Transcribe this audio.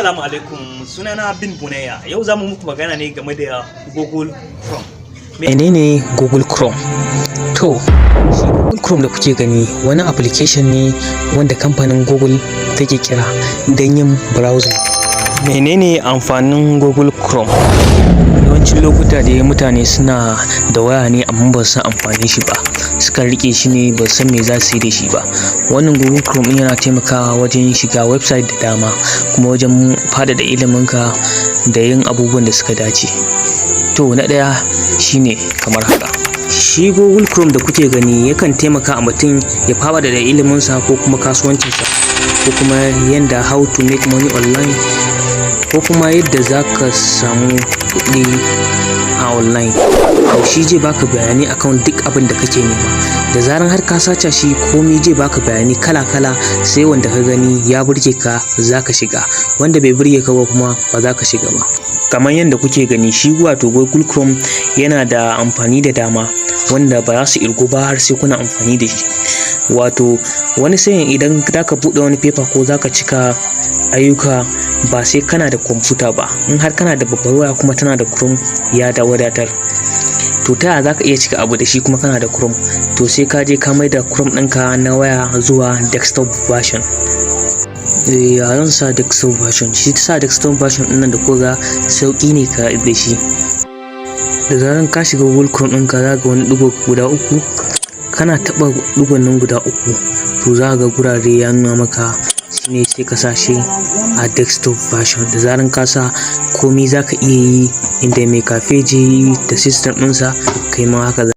Assalamu alaikum, sunana Bin Bunayya. Yau za mu muku magana ne game da Google Chrome. Menene Google Chrome? To, shi Google Chrome da kuke gani wani application ne wanda kamfanin Google take kira don yin browsing. Menene amfanin Google Chrome? Yawancin lokuta dai mutane suna da waya ne amma ba su san amfanin shi ba. Sukan riƙe shi ne, ba su san me za su yi da shi ba. Wannan Google Chrome ɗin yana taimakawa wajen shiga website da dama, kuma wajen faɗaɗa iliminka da yin abubuwan da suka dace. To, na ɗaya shine kamar haka. Shi Google Chrome da kuke gani yakan taimaka a mutum ya faɗaɗa iliminsa ko kuma kasuwancinsa, ko kuma yanda how to make money online, ko kuma yadda za ka samu kuɗi a online. To, shi zai baka bayani akan duk abin da kake nema. Da zaran har ka sace shi, komai zai baka bayani kala kala, sai wanda ka gani ya burge ka za ka shiga, wanda bai burge ka ba kuma ba za ka shiga ba. Kamar yadda kuke gani, shi wato Google Chrome yana da amfani da dama wanda ba za su irgu ba har sai kuna amfani da shi. Wato wani sa'in idan za ka buɗe wani paper ko za ka cika ayyuka, ba sai kana da kwamfuta ba. In har kana da babbar waya kuma tana da Chrome, ya da wadatar. To, ta yaya za ka iya cika abu da shi kuma kana da Chrome? To, sai ka je ka maida Chrome ɗinka na waya zuwa desktop version. Eh, ya zan sa desktop version? Shi sa desktop version ɗin nan da kuka ga sauƙi ne ka da shi. Da zaran ka shiga Google Chrome ɗinka, za ka ga wani ɗigo guda uku. Kana taɓa ɗigon nan guda uku, to za ka ga gurare ya nuna maka, shine sai ka sa shi a desktop version. Da zaran ka sa, komai za ka iya yi inda mai cafe je da system ɗinsa, kai ma haka.